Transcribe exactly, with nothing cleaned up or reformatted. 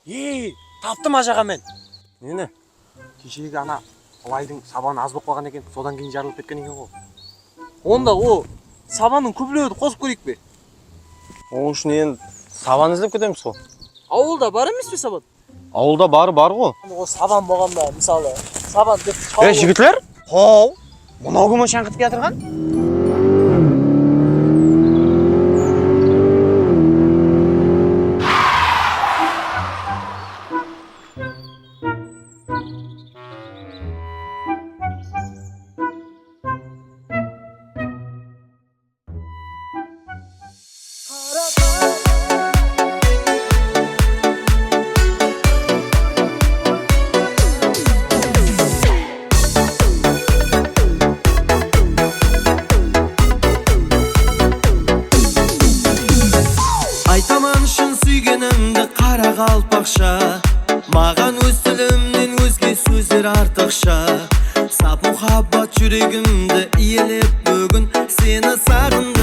Ey, taptım, ajaǵa, men. Neni? Keshegi ana ılaydıń sabanı az bolıp qalǵan eken, sodan keyin jarılıp ketken eken ǵo. Onda o sabannıń kúblewińdi qosıp kóreyik pe? Onıń ushın endi saban izlep ketemiz ǵo. Awılda bar emes pe saban? Awılda bar, bar ǵo. O saban bolǵanda, mısalı, saban dep... Ey, jigitler! Haw, mınaw kim shańqıtıp kiyatırǵan? Aytaman shın súygenimdi, qaraqalpaqsha. Maǵan óz tilimnen ózge sózler artıqsha. Sap muhabbat júregimdi iyelep búgin, seni saǵın